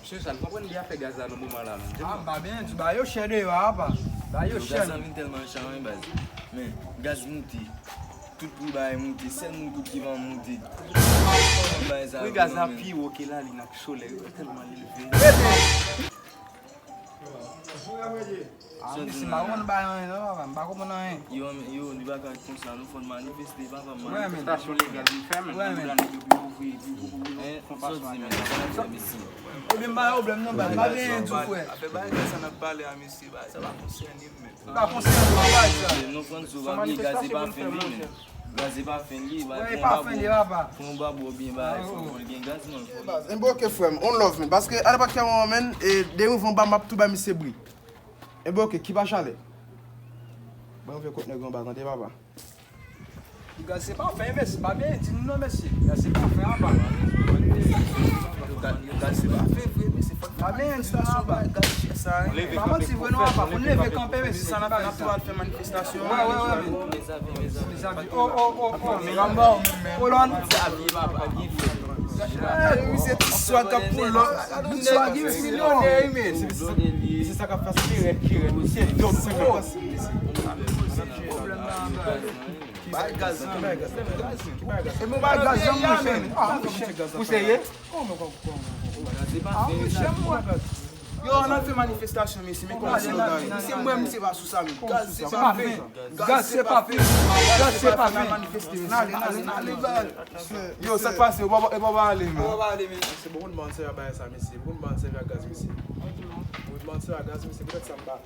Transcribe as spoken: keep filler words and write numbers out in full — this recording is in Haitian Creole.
Mesye, sa n konprann de afè gaz la nan moman la menm? Ah, m pa byen di, ba yo chè deyò a, apa. Ba yo chè. Gaz la vin tèlman cha wi baz. Men gaz moute. Tout pri bagay moute. Sèl moun kout ki pa moute. Pri gaz la pi wo ke lalin ak solèy. Yo tèlman leve. Ah, misye pa konn bay anyen non, papa. M pa konprann anyen. Yo, yo, li pa ka konsa, nou fò n manifeste, papa, manifestasyon legal, nou fèmen. Bouda nèg yo pi ouvri, pi ouvri, nou fè pasyon a nèg yo. Ebyen, m pa gen pwoblèm non, baz. M pa gen anyen di w, frè. Afè bagay sa n ap pale a, mesye, bagay sa pa konsène m menm. Pa konsène w, bagay sa. Nou konn sou pa bliye gaz e pa fen li menm. Gaz e pa fen li, pa e pa fen li, papa. Fè yon babou oubyen bagay, fò l gen gaz, man. Enben, oke, frè m, on love, man. Paske a nenpòt ki moman, man, e, de rive anba, m ap tou bay misye bri. Enben, oke, ki pa chalè? Ban yon vye kout nèg anba, tande, papa. Gaz se pa fen, mesye, pa byen di nou non, mesye. Gaz se pa fen, apa. Gaz se pa fen, vre, mesye. Pa byen di nou, apa. Gaz chè sa, hein. Pa manti vre non, apa. Fò n leve kanpe, mesye. Sa n ap fè, n ap tou al fè manifestasyon. Wè, wè, wè. Mezanmi, oh, oh, oh, oh. Kolòn. Misye ti swa k ap pull up. Misye ki milyonè, wi, men. Se sa k ap fè se rèd, ki rèd. Misye dòm sa k ap pase. Bay gaz lan. Bay gaz lan. Bay gaz lan. E bon, bay gaz lan, monchè. Ah, monchè. Ou serye? Ah, monchè, mwen. Yo, ann al fè manifestasyon, mesye, men kòman se yo gare. Misye, mwen, misye pa sou sa, men. Gaz se pa fen. Gaz se pa fen. Gaz se pa fen. N al manifeste, mesye. N ale, n ale, n ale, bay. Yo, sa k pase? Ou pa, ou pa ale, men. Ou pa ale, men. Se bon, moun ban sèvi a bagay sa, mesye. Moun ban sèvi a gaz, mesye. Moun ban sèvi a gaz, mesye. Poutèt sa, m pa.